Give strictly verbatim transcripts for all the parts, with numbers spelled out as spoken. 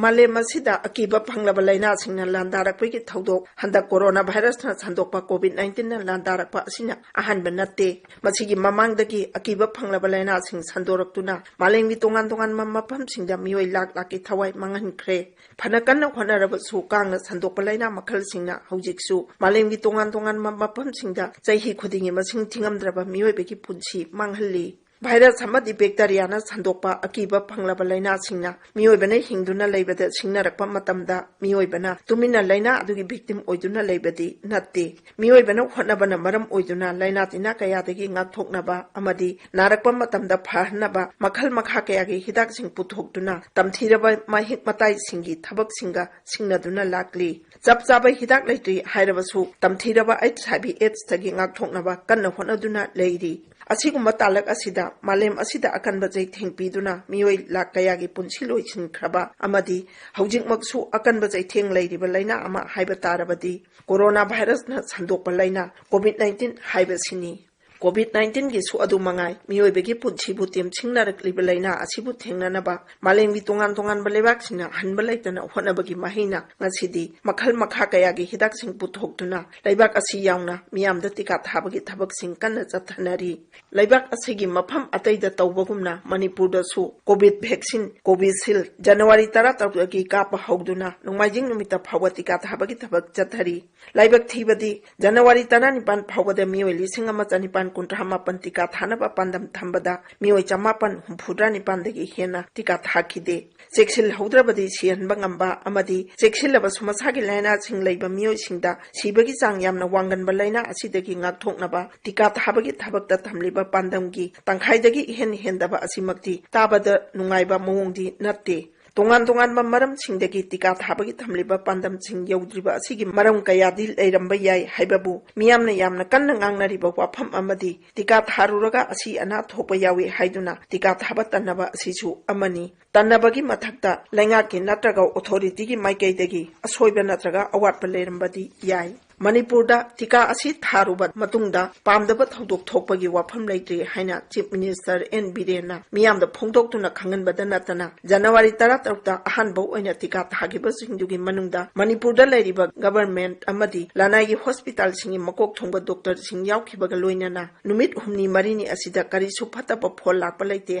ꯃꯥꯂꯦꯝ ꯑꯁꯤꯗ ꯑꯀꯤꯕ ꯐꯪꯂꯕ ꯂꯥꯏꯅꯥꯁꯤꯡꯅ ꯂꯥꯟꯗꯥꯔꯛꯄꯒꯤ ꯊꯧꯗꯣꯛ ꯍꯟꯗꯛ ꯀꯣꯔꯣꯅꯥ ꯚꯥꯏꯔꯁꯅ ꯁꯟꯗꯣꯛꯄ ꯀꯣꯚꯤꯗ ꯅꯥꯏꯟꯇꯤꯟꯅ ꯂꯥꯟꯗꯥꯔꯛꯄ ꯑꯁꯤꯅ ꯑꯍꯥꯟꯕ ꯅꯠꯇꯦ꯫ ꯃꯁꯤꯒꯤ ꯃꯃꯥꯡꯗꯒꯤ ꯑꯀꯤꯕ ꯐꯪꯂꯕ ꯂꯥꯏꯅꯥꯁꯤꯡ ꯁꯟꯗꯣꯔꯛꯇꯨꯅ ꯃꯥꯂꯦꯝꯒꯤ ꯇꯣꯉꯥꯟ ꯇꯣꯉꯥꯟꯕ ꯃꯐꯝꯁꯤꯡꯗ ꯃꯤꯑꯣꯏ ꯂꯥꯛ ꯂꯥꯛꯀꯤ ꯊꯋꯥꯏ ꯃꯥꯡꯍꯟꯈ꯭ꯔꯦ꯫ ꯐꯅ ꯀꯟꯅ ꯍꯣꯠꯅꯔꯕꯁꯨ ꯀꯥꯡꯅ ꯁꯟꯗꯣꯛꯄ ꯂꯥꯏꯅꯥ ꯃꯈꯜꯁꯤꯡꯅ ꯍꯧꯖꯤꯛꯁꯨ ꯃꯥꯂꯦꯝꯒꯤ ꯇꯣꯉꯥꯟ ꯇꯣꯉꯥꯟꯕ ꯃꯐꯝꯁꯤꯡꯗ ꯆꯍꯤ ꯈꯨꯗꯤꯡꯒꯤ ꯃꯁꯤꯡ ꯊꯤꯉꯝꯗ꯭ꯔꯕ ꯃꯤꯑꯣꯏꯕꯒꯤ ꯄꯨꯟꯁꯤ ꯃꯥꯡꯍꯜꯂꯤ꯫ ꯚꯥꯏꯔꯁ ꯑꯃꯗꯤ ꯕꯦꯛꯇꯔꯤꯌꯥꯅ ꯁꯟꯗꯣꯛꯄ ꯑꯀꯤꯕ ꯐꯪꯂꯕ ꯂꯥꯏꯅꯥꯁꯤꯡꯅ ꯃꯤꯑꯣꯏꯕꯅ ꯍꯤꯡꯗꯨꯅ ꯂꯩꯕꯗ ꯁꯤꯡꯅꯔꯛꯄ ꯃꯇꯝꯗ ꯃꯤꯑꯣꯏꯕꯅ ꯇꯨꯃꯤꯟꯅ ꯂꯥꯏꯅꯥ ꯑꯗꯨꯒꯤ ꯚꯤꯛꯇꯤꯝ ꯑꯣꯏꯗꯨꯅ ꯂꯩꯕꯗꯤ ꯅꯠꯇꯦ꯫ ꯃꯤꯑꯣꯏꯕꯅ ꯍꯣꯠꯅꯕꯅ ꯃꯔꯝ ꯑꯣꯏꯗꯨꯅ ꯂꯥꯏꯅꯥ ꯇꯤꯟꯅꯥ ꯀꯌꯥꯗꯒꯤ ꯉꯥꯛꯊꯣꯛꯅꯕ ꯑꯃꯗꯤ ꯅꯥꯔꯛꯄ ꯃꯇꯝꯗ ꯐꯍꯟꯅꯕ ꯃꯈꯜ ꯃꯈꯥ ꯀꯌꯥꯒꯤ ꯍꯤꯗꯥꯛꯁꯤꯡ ꯄꯨꯊꯣꯛꯇꯨꯅ ꯇꯝꯊꯤꯔꯕ ꯃꯍꯤꯛ ꯃꯇꯥꯏꯁꯤꯡꯒꯤ ꯊꯕꯛꯁꯤꯡꯒ ꯁꯤꯡꯅꯗꯨꯅ ꯂꯥꯛꯂꯤ꯫ ꯆꯞ ꯆꯥꯕ ꯍꯤꯗꯥꯛ ꯂꯩꯇ꯭ꯔꯤ ꯍꯥꯏꯔꯕꯁꯨ ꯇꯝꯊꯤꯔꯕ ꯑꯩꯠꯁ ꯑꯥꯏ ꯚꯤ ꯑꯦꯠꯁꯇꯒꯤ ꯉꯥꯛꯊꯣꯛꯅꯕ ꯀꯟꯅ ꯍꯣꯠꯅꯗꯨꯅ ꯂꯩꯔꯤ꯫ ꯑꯁꯤꯒꯨꯝꯕ ꯇꯥꯂꯛ ꯑꯁꯤꯗ ꯃꯥꯂꯦꯝ ꯑꯁꯤꯗ ꯑꯀꯟꯕ ꯆꯩꯊꯦꯡ ꯄꯤꯗꯨꯅ ꯃꯤꯑꯣꯏ ꯂꯥꯛ ꯀꯌꯥꯒꯤ ꯄꯨꯟꯁꯤ ꯂꯣꯏꯁꯤꯟꯈ꯭ꯔꯕ ꯑꯃꯗꯤ ꯍꯧꯖꯤꯛꯃꯛꯁꯨ ꯑꯀꯟꯕ ꯆꯩꯊꯦꯡ ꯂꯩꯔꯤꯕ ꯂꯥꯏꯅꯥ ꯑꯃ ꯍꯥꯏꯕ ꯇꯥꯔꯕꯗꯤ ꯀꯣꯔꯣꯅꯥ ꯚꯥꯏꯔꯁꯅ ꯁꯟꯗꯣꯛꯄ ꯂꯥꯏꯅꯥ ꯀꯣꯚꯤꯗ ꯅꯥꯏꯟꯇꯤꯟ ꯍꯥꯏꯕꯁꯤꯅꯤ꯫ ꯀꯣꯚꯤꯗ ꯅꯥꯏꯟꯇꯤꯟꯒꯤꯁꯨ ꯑꯗꯨ ꯃꯉꯥꯏ ꯃꯤꯑꯣꯏꯕꯒꯤ ꯄꯨꯟꯁꯤꯕꯨ ꯇꯦꯝꯁꯤꯡꯅꯔꯛꯂꯤꯕ ꯂꯥꯏꯅꯥ ꯑꯁꯤꯕꯨ ꯊꯦꯡꯅꯅꯕ ꯃꯥꯂꯦꯝꯒꯤ ꯇꯣꯉꯥꯟ ꯇꯣꯉꯥꯟꯕ ꯂꯩꯕꯥꯛꯁꯤꯡꯅ ꯍꯟꯕ ꯂꯩꯇꯅ ꯍꯣꯠꯅꯕꯒꯤ ꯃꯍꯩꯅ ꯉꯁꯤꯗꯤ ꯃꯈꯜ ꯃꯈꯥ ꯀꯌꯥꯒꯤ ꯍꯤꯗꯥꯛꯁꯤꯡ ꯄꯨꯊꯣꯛꯇꯨꯅ ꯂꯩꯕꯥꯛ ꯑꯁꯤ ꯌꯥꯎꯅ ꯃꯤꯌꯥꯝꯗ ꯇꯤꯀꯥ ꯊꯥꯕꯒꯤ ꯊꯕꯛꯁꯤꯡ ꯀꯟꯅ ꯆꯠꯊꯅꯔꯤ꯫ ꯂꯩꯕꯥꯛ ꯑꯁꯤꯒꯤ ꯃꯐꯝ ꯑꯇꯩꯗ ꯇꯧꯕꯒꯨꯝꯅ ꯃꯅꯤꯄꯨꯔꯗꯁꯨ ꯀꯣꯚꯤꯗ ꯚꯦꯛꯁꯤꯟ ꯀꯣꯚꯤꯁꯤꯜ ꯖꯅꯋꯥꯔꯤ ꯇꯔꯥ ꯇꯔꯨꯛꯇꯒꯤ ꯀꯥꯞꯄ ꯍꯧꯗꯨꯅ ꯅꯣꯡꯃꯥꯏꯖꯤꯡ ꯅꯨꯃꯤꯠꯇ ꯐꯥꯎꯕ ꯇꯤꯀꯥ ꯊꯥꯕꯒꯤ ꯊꯕꯛ ꯆꯠꯊꯔꯤ꯫ ꯂꯥꯏꯕꯛ ꯊꯤꯕꯗꯤ ꯖꯅꯋꯥꯔꯤ ꯇꯔꯥꯅꯤꯄꯥꯟ ꯐꯥꯎꯕꯗ ꯃꯤꯑꯣꯏ ꯂꯤꯁꯤꯡ ꯑꯃ ꯆꯅꯤꯄꯥꯟ ꯀꯨꯟꯊ꯭ꯔꯥ ꯃꯥꯄꯟ ꯇꯤꯀꯥ ꯊꯥꯅꯕ ꯄꯥꯟꯗꯝ ꯊꯝꯕꯗ ꯃꯤꯑꯣꯏ ꯆꯃꯥꯄꯟ ꯍꯨꯝꯐꯨꯇꯔꯥ ꯅꯤꯄꯥꯟꯗꯒꯤ ꯍꯦꯟꯅ ꯇꯤꯀꯥ ꯊꯥꯈꯤꯗꯦ꯫ ꯆꯦꯛꯁꯤꯜꯍꯧꯗ꯭ꯔꯕꯗꯤ ꯁꯤꯍꯟꯕ ꯉꯝꯕ ꯑꯃꯗꯤ ꯆꯦꯛꯁꯤꯜꯂꯕꯁꯨ ꯃꯁꯥꯒꯤ ꯂꯥꯏꯅꯥꯁꯤꯡ ꯂꯩꯕ ꯃꯤꯑꯣꯏꯁꯤꯡꯗ ꯁꯤꯕꯒꯤ ꯆꯥꯡ ꯌꯥꯝꯅ ꯋꯥꯡꯒꯟꯕ ꯂꯥꯏꯅꯥ ꯑꯁꯤꯗꯒꯤ ꯉꯥꯛꯊꯣꯛꯅꯕ ꯇꯤꯀꯥ ꯊꯥꯕꯒꯤ ꯊꯕꯛꯇ ꯊꯝꯂꯤꯕ ꯄꯥꯟꯗꯝꯒꯤ ꯇꯪꯈꯥꯏꯗꯒꯤ ꯏꯍꯦꯟ ꯍꯦꯟꯗꯕ ꯑꯁꯤꯃꯛꯇꯤ ꯇꯥꯕꯗ ꯅꯨꯡꯉꯥꯏꯕ ꯃꯑꯣꯡꯗꯤ ꯅꯠꯇꯦ꯫ ꯇꯣꯉꯥꯟ ꯇꯣꯉꯥꯟꯕ ꯃꯔꯝꯁꯤꯡꯗꯒꯤ ꯇꯤꯀꯥ ꯊꯥꯕꯒꯤ ꯊꯝꯂꯤꯕ ꯄꯥꯟꯗꯝꯁꯤꯡ ꯌꯧꯗ꯭ꯔꯤꯕ ꯑꯁꯤꯒꯤ ꯃꯔꯝ ꯀꯌꯥꯗꯤ ꯂꯩꯔꯝꯕ ꯌꯥꯏ ꯍꯥꯏꯕꯕꯨ ꯃꯤꯌꯥꯝꯅ ꯌꯥꯝꯅ ꯀꯟꯅ ꯉꯥꯡꯅꯔꯤꯕ ꯋꯥꯐꯝ ꯑꯃꯗꯤ ꯇꯤꯀꯥ ꯊꯥꯔꯨꯔꯒ ꯑꯁꯤ ꯑꯅꯥ ꯊꯣꯛꯄ ꯌꯥꯎꯏ ꯍꯥꯏꯗꯨꯅ ꯇꯤꯀꯥ ꯊꯥꯕ ꯇꯟꯅꯕ ꯑꯁꯤꯁꯨ ꯑꯃꯅꯤ꯫ ꯇꯟꯅꯕꯒꯤ ꯃꯊꯛꯇ ꯂꯩꯉꯥꯛꯀꯤ ꯅꯠꯇ꯭ꯔꯒ ꯑꯣꯊꯣꯔꯤꯇꯤꯒꯤ ꯃꯥꯏꯀꯩꯗꯒꯤ ꯑꯁꯣꯏꯕ ꯅꯠꯇ꯭ꯔꯒ ꯑꯋꯥꯠꯄ ꯂꯩꯔꯝꯕꯗꯤ ꯌꯥꯏ꯫ ꯃꯅꯤꯄꯨꯔꯗ ꯇꯤꯀꯥ ꯑꯁꯤ ꯊꯥꯔꯨꯕ ꯃꯇꯨꯡꯗ ꯄꯥꯝꯗꯕ ꯊꯧꯗꯣꯛ ꯊꯣꯛꯄꯒꯤ ꯋꯥꯐꯝ ꯂꯩꯇ꯭ꯔꯤ ꯍꯥꯏꯅ Chief Minister N ꯕꯤꯔꯦꯟꯅ ꯃꯤꯌꯥꯝꯗ ꯐꯣꯡꯗꯣꯛꯇꯨꯅ ꯈꯪꯍꯟꯕꯗ ꯅꯠꯇꯅ, January ꯇꯔꯥꯇꯔꯨꯛꯇ ꯑꯍꯥꯟꯕ ꯑꯣꯏꯅ ꯇꯤꯀꯥ ꯊꯥꯈꯤꯕꯁꯤꯡꯗꯨꯒꯤ ꯃꯅꯨꯡꯗ ꯃꯅꯤꯄꯨꯔꯗ ꯂꯩꯔꯤꯕ government ꯑꯃꯗꯤ ꯂꯅꯥꯏꯒꯤ hospitalꯁꯤꯡꯒꯤ ꯃꯀꯣꯛ ꯊꯣꯡꯕ doctorꯁꯤꯡ ꯌꯥꯎꯈꯤꯕꯒ ꯂꯣꯏꯅꯅ ꯅꯨꯃꯤꯠ ꯍꯨꯝꯅꯤ ꯃꯔꯤꯅꯤ ꯑꯁꯤꯗ ꯀꯔꯤꯁꯨ ꯐꯠꯇꯕ ꯐꯣꯜ ꯂꯥꯛꯄ ꯂꯩꯇꯦ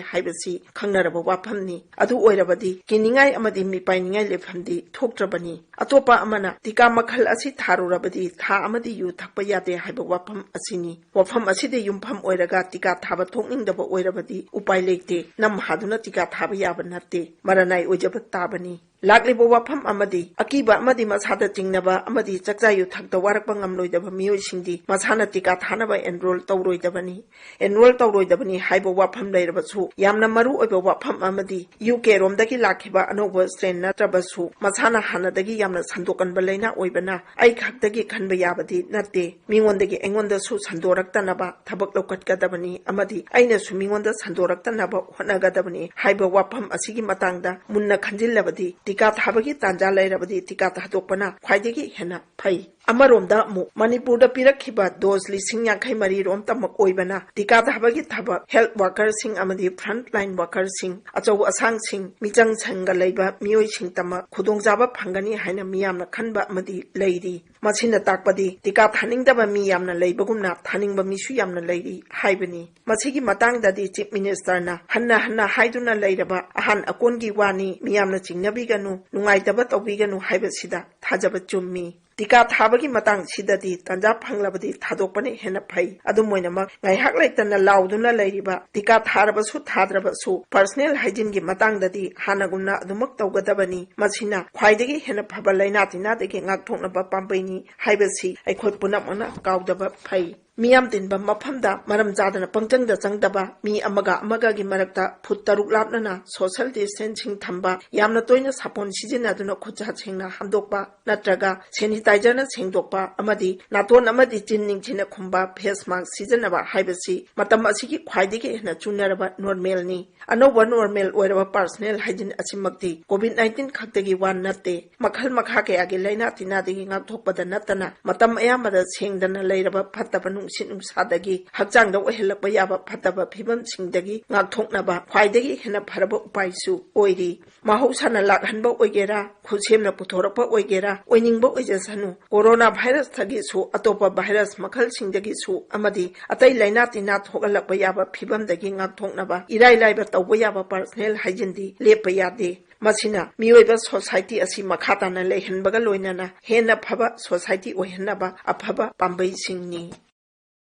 ꯍꯥꯏꯕꯁꯤ ꯈꯪꯅꯔꯕ ꯋꯥꯐꯝꯅꯤ꯫ ꯑꯗꯨ ꯑꯣꯏꯔꯕꯗꯤ ꯀꯤꯅꯤꯡꯉꯥꯏ ꯑꯃꯗꯤ ꯃꯤꯄꯥꯏꯅꯤꯡꯉꯥꯏ ꯂꯩꯐꯝꯗꯤ ꯊꯣꯛꯇ꯭ꯔꯕꯅꯤ꯫ ꯑꯇꯣꯞꯄ ꯑꯃꯅ ꯇꯤꯀꯥ ꯃꯈꯜ ꯑꯁꯤ ꯊꯥꯔꯨꯔꯕꯗꯤ ꯊꯥ ꯑꯃꯗꯤ ꯌꯨ ꯊꯛꯄ ꯌꯥꯗꯦ ꯍꯥꯏꯕ ꯋꯥꯐꯝ ꯑꯁꯤꯅꯤ꯫ ꯋꯥꯐꯝ ꯑꯁꯤꯗ ꯌꯨꯝꯐꯝ ꯑꯣꯏꯔꯒ ꯇꯤꯀꯥ ꯊꯥꯕ ꯊꯣꯛꯅꯤꯡꯗꯕ ꯑꯣꯏꯔꯕꯗꯤ ꯎꯄꯥꯏ ꯂꯩꯇꯦ꯫ ꯅꯝ ꯍꯥꯗꯨꯅ ꯇꯤꯀꯥ ꯊꯥꯕ ꯌꯥꯕ ꯅꯠꯇꯦ꯫ ꯃꯔꯅꯥꯏ ꯑꯣꯏꯖꯕ ꯇꯥꯕꯅꯤ꯫ ꯂꯥꯛꯂꯤꯕ ꯋꯥꯐꯝ ꯑꯃꯗꯤ ꯑꯀꯤꯕ ꯑꯃꯗꯤ ꯃꯁꯥꯗ ꯆꯤꯡꯅꯕ ꯑꯃꯗꯤ ꯆꯥꯛꯆꯥ ꯌꯨꯊꯛꯇ ꯋꯥꯔꯛꯄ ꯉꯝꯂꯣꯏꯗꯕ ꯃꯤꯑꯣꯏꯁꯤꯡꯗꯤ ꯃꯁꯥꯅ ꯇꯤꯀꯥ ꯊꯥꯅꯕ enroll ꯇꯧꯔꯣꯏꯗꯕꯅꯤ꯫ Enroll ꯇꯧꯔꯣꯏꯗꯕꯅꯤ ꯍꯥꯏꯕ ꯋꯥꯐꯝ ꯂꯩꯔꯕꯁꯨ, ꯌꯥꯝꯅ ꯃꯔꯨ ꯑꯣꯏꯕ ꯋꯥꯐꯝ ꯑꯃꯗꯤ ꯌꯨ ꯀꯦ ꯔꯣꯝꯗꯒꯤ ꯂꯥꯛꯈꯤꯕ ꯑꯅꯧꯕ strain ꯅꯠꯇ꯭ꯔꯕꯁꯨ, ꯃꯁꯥꯅ ꯍꯥꯟꯅꯗꯒꯤ ꯌꯥꯝꯅ ꯁꯟꯗꯣꯛꯀꯟꯕ ꯂꯩꯅꯥ ꯑꯣꯏꯕꯅ ꯑꯩ ꯈꯛꯇꯒꯤ ꯈꯟꯕ ꯌꯥꯕꯗꯤ ꯅꯠꯇꯦ꯫ ꯃꯤꯉꯣꯟꯗꯒꯤ ꯑꯩꯉꯣꯟꯗꯁꯨ ꯁꯟꯗꯣꯔꯛꯇꯅꯕ ꯊꯕꯛ ꯂꯧꯈꯠꯀꯗꯕꯅꯤ ꯑꯃꯗꯤ ꯑꯩꯅꯁꯨ ꯃꯤꯉꯣꯟꯗ ꯁꯟꯗꯣꯔꯛꯇꯅꯕ ꯍꯣꯠꯅꯒꯗꯕꯅꯤ ꯍꯥꯏꯕ ꯋꯥꯐꯝ ꯑꯁꯤꯒꯤ ꯃꯇꯥꯡꯗ ꯃꯨꯟꯅ ꯈꯟꯖꯤꯜꯂꯕꯗꯤ, ꯇꯤꯀꯥ ꯊꯥꯕꯒꯤ ꯇꯥꯟꯖꯥ ꯂꯩꯔꯕꯗꯤ ꯇꯤꯀꯥ ꯊꯥꯗꯣꯛꯄꯅ ꯈ꯭ꯋꯥꯏꯗꯒꯤ ꯍꯦꯟꯅ ꯐꯩ꯫ ꯑꯃꯔꯣꯝꯗ ꯑꯃꯨꯛ ꯃꯅꯤꯄꯨꯔꯗ ꯄꯤꯔꯛꯈꯤꯕ dose ꯂꯤꯁꯤꯡ ꯌꯥꯡꯈꯩ ꯃꯔꯤ ꯔꯣꯝꯇꯃꯛ ꯑꯣꯏꯕꯅ ꯇꯤꯀꯥ ꯊꯥꯕꯒꯤ ꯊꯕꯛ health workerꯁꯤꯡ ꯑꯃꯗꯤ frontline workerꯁꯤꯡ, ꯑꯆꯧ ꯑꯁꯥꯡꯁꯤꯡ, ꯃꯤꯆꯪ ꯁꯪꯒ ꯂꯩꯕ ꯃꯤꯑꯣꯏꯁꯤꯡꯇꯃꯛ ꯈꯨꯗꯣꯡꯆꯥꯕ ꯐꯪꯒꯅꯤ ꯍꯥꯏꯅ ꯃꯤꯌꯥꯝꯅ ꯈꯟꯕ ꯑꯃꯗꯤ ꯂꯩꯔꯤ꯫ ꯃꯁꯤꯅ ꯇꯥꯛꯄꯗꯤ ꯇꯤꯀꯥ ꯊꯥꯅꯤꯡꯗꯕ ꯃꯤ ꯌꯥꯝꯅ ꯂꯩꯕꯒꯨꯝꯅ ꯊꯥꯅꯤꯡꯕ ꯃꯤꯁꯨ ꯌꯥꯝꯅ ꯂꯩꯔꯤ ꯍꯥꯏꯕꯅꯤ꯫ ꯃꯁꯤꯒꯤ ꯃꯇꯥꯡꯗꯗꯤ Chief Ministerꯅ ꯍꯟꯅ ꯍꯟꯅ ꯍꯥꯏꯗꯨꯅ ꯂꯩꯔꯕ ꯑꯍꯥꯟ ꯑꯀꯣꯟꯒꯤ ꯋꯥꯅꯤ, ꯃꯤꯌꯥꯝꯅ ꯆꯤꯡꯅꯕꯤꯒꯅꯨ, ꯅꯨꯡꯉꯥꯏꯇꯕ ꯇꯧꯕꯤꯒꯅꯨ ꯍꯥꯏꯕꯁꯤꯗ ꯊꯥꯖꯕ ꯆꯨꯝꯃꯤ꯫ ꯇꯤꯀꯥ ꯊꯥꯕꯒꯤ ꯃꯇꯥꯡꯁꯤꯗꯗꯤ ꯇꯥꯟꯖꯥ ꯐꯪꯂꯕꯗꯤ ꯊꯥꯗꯣꯛꯄꯅ ꯍꯦꯟꯅ ꯐꯩ꯫ ꯑꯗꯨꯝ ꯑꯣꯏꯅꯃꯛ, ꯉꯥꯏꯍꯥꯛ ꯂꯩꯇꯅ ꯂꯥꯎꯗꯨꯅ ꯂꯩꯔꯤꯕ ꯇꯤꯀꯥ ꯊꯥꯔꯕꯁꯨ ꯊꯥꯗ꯭ꯔꯕꯁꯨ personal hygieneꯒꯤ ꯃꯇꯥꯡꯗꯗꯤ ꯍꯥꯟꯅꯒꯨꯝꯅ ꯑꯗꯨꯃꯛ ꯇꯧꯒꯗꯕꯅꯤ꯫ ꯃꯁꯤꯅ ꯈ꯭ꯋꯥꯏꯗꯒꯤ ꯍꯦꯟꯅ ꯐꯕ ꯂꯩꯅꯥ ꯇꯤꯟꯅꯥꯗꯒꯤ ꯉꯥꯛꯊꯣꯛꯅꯕ ꯄꯥꯝꯕꯩꯅꯤ ꯍꯥꯏꯕꯁꯤ ꯑꯩꯈꯣꯏ ꯄꯨꯝꯅꯃꯛꯅ ꯀꯥꯎꯗꯕ ꯐꯩ꯫ ꯃꯤꯌꯥꯝ ꯇꯤꯟꯕ ꯃꯐꯝꯗ ꯃꯔꯝ ꯆꯥꯗꯅ ꯄꯪꯆꯪꯗ ꯆꯪꯗꯕ, ꯃꯤ ꯑꯃꯒ ꯑꯃꯒꯒꯤ ꯃꯔꯛꯇ ꯐꯨꯠ ꯇꯔꯨꯛ ꯂꯥꯞꯅꯅ social distancing ꯊꯝꯕ, ꯌꯥꯝꯅ ꯇꯣꯏꯅ ꯁꯥꯄꯣꯟ ꯁꯤꯖꯤꯟꯅꯗꯨꯅ ꯈꯨꯠꯁꯥ ꯁꯦꯡꯅ ꯍꯥꯝꯗꯣꯛꯄ ꯅꯠꯇ꯭ꯔꯒ sanitizerꯅ ꯁꯦꯡꯗꯣꯛꯄ ꯑꯃꯗꯤ ꯅꯥꯇꯣꯟ ꯑꯃꯗꯤ ꯆꯤꯟ ꯅꯤꯡꯊꯤꯅ ꯈꯨꯝꯕ, face mask ꯁꯤꯖꯤꯟꯅꯕ ꯍꯥꯏꯕꯁꯤ ꯃꯇꯝ ꯑꯁꯤꯒꯤ ꯈ꯭ꯋꯥꯏꯗꯒꯤ ꯍꯦꯟꯅ ꯆꯨꯅꯔꯕ normalꯅꯤ꯫ ꯑꯅꯧꯕ normal ꯑꯣꯏꯔꯕ personal hygiene ꯑꯁꯤꯃꯛꯇꯤ COVID nineteen ꯈꯛꯇꯒꯤ ꯋꯥ ꯅꯠꯇꯦ꯫ ꯃꯈꯜ ꯃꯈꯥ ꯀꯌꯥꯒꯤ ꯂꯥꯏꯅꯥ ꯇꯤꯟꯅꯥꯗꯒꯤ ꯉꯥꯛꯊꯣꯛꯄꯗ ꯅꯠꯇꯅ ꯃꯇꯝ ꯑꯌꯥꯝꯕꯗ ꯁꯦꯡꯗꯅ ꯂꯩꯔꯕ ꯐꯠꯇꯕ ꯅꯨꯡꯁꯤꯠ ꯅꯨꯡꯁꯥꯗꯒꯤ ꯍꯛꯆꯥꯡꯗ ꯑꯣꯏꯍꯜꯂꯛꯄ ꯌꯥꯕ ꯐꯠꯇꯕ ꯐꯤꯕꯝꯁꯤꯡꯗꯒꯤ ꯉꯥꯛꯊꯣꯛꯅꯕ ꯈ꯭ꯋꯥꯏꯗꯒꯤ ꯍꯦꯟꯅ ꯐꯔꯕ ꯎꯄꯥꯏꯁꯨ ꯑꯣꯏꯔꯤ꯫ ꯃꯍꯧꯁꯥꯅ ꯂꯥꯛꯍꯟꯕ ꯑꯣꯏꯒꯦꯔꯥ, ꯈꯨꯠꯁꯦꯝꯅ ꯄꯨꯊꯣꯔꯛꯄ ꯑꯣꯏꯒꯦꯔꯥ, ꯑꯣꯏꯅꯤꯡꯕ ꯑꯣꯏꯖꯁꯅꯨ, corona virusꯇꯒꯤꯁꯨ, ꯑꯇꯣꯞꯄ virus ꯃꯈꯜꯁꯤꯡꯗꯒꯤꯁꯨ ꯑꯃꯗꯤ ꯑꯇꯩ ꯂꯥꯏꯅꯥ ꯇꯤꯟꯅꯥ ꯊꯣꯛꯍꯜꯂꯛꯄ ꯌꯥꯕ ꯐꯤꯕꯝꯗꯒꯤ ꯉꯥꯛꯊꯣꯛꯅꯕ ꯏꯔꯥꯏ ꯂꯥꯏꯕ ꯇꯧꯕ ꯌꯥꯕ personal hygieneꯗꯤ ꯂꯦꯞꯄ ꯌꯥꯗꯦ꯫ ꯃꯁꯤꯅ ꯃꯤꯑꯣꯏꯕ society ꯑꯁꯤ ꯃꯈꯥ ꯇꯥꯅ ꯂꯩꯍꯟꯕꯒ ꯂꯣꯏꯅꯅ ꯍꯦꯟꯅ ꯐꯕ society ꯑꯣꯏꯍꯟꯅꯕ ꯑꯐꯕ ꯄꯥꯝꯕꯩꯁꯤꯡꯅꯤ꯫